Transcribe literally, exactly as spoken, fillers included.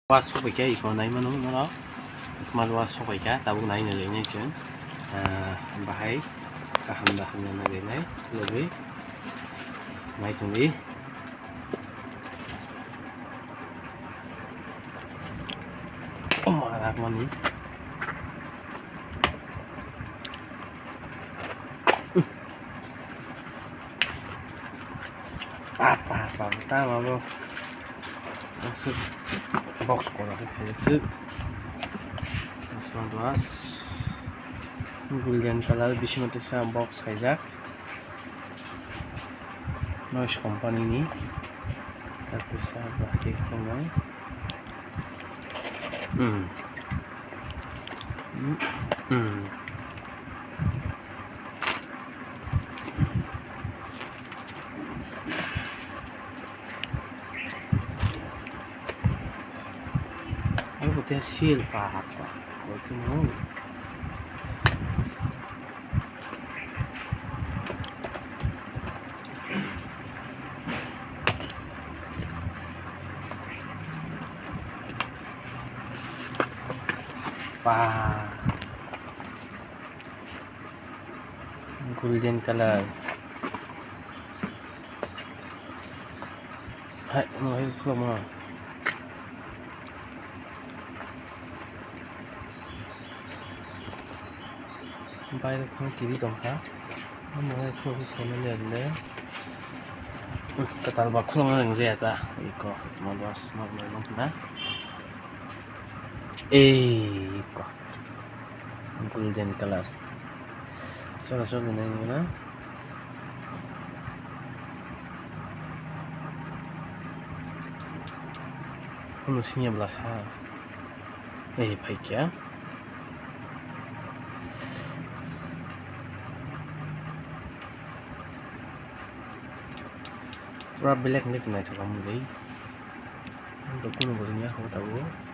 Watch sopaikha, iko nai mano norok. Smart watch sopaikha, tabuk nai nai nai chwng. Ah, bahai kaham da hamya nai nai nai logwi nai tongwi. Oh, ma rak mani. Apa, apa, tama bo. Aswk box kotor khe khaijak swk. Aswk dos. Golden colour bisingo teisa box khaijak. Noise company ni. Teisa bahai khe tongo. Hmm. Hmm. Hmm. Abo tei seal pa hakha. Koi tongmo. Pa. Golden colour. Hai, mo hai khulokma. Baire thang kiri tongkha. Mo hai khulokma saimanya le. Kwtal ba khulokma wngjaya ta. Iko, small box, small box, no na. Ei, iko. Golden colour. Chora chora nai nai na. Ano singya bwlasa. Ei, phaikya. Pura black ni se naithok ang mwnwi. Ang to kunu bo rwngya, hwnwi tabuk.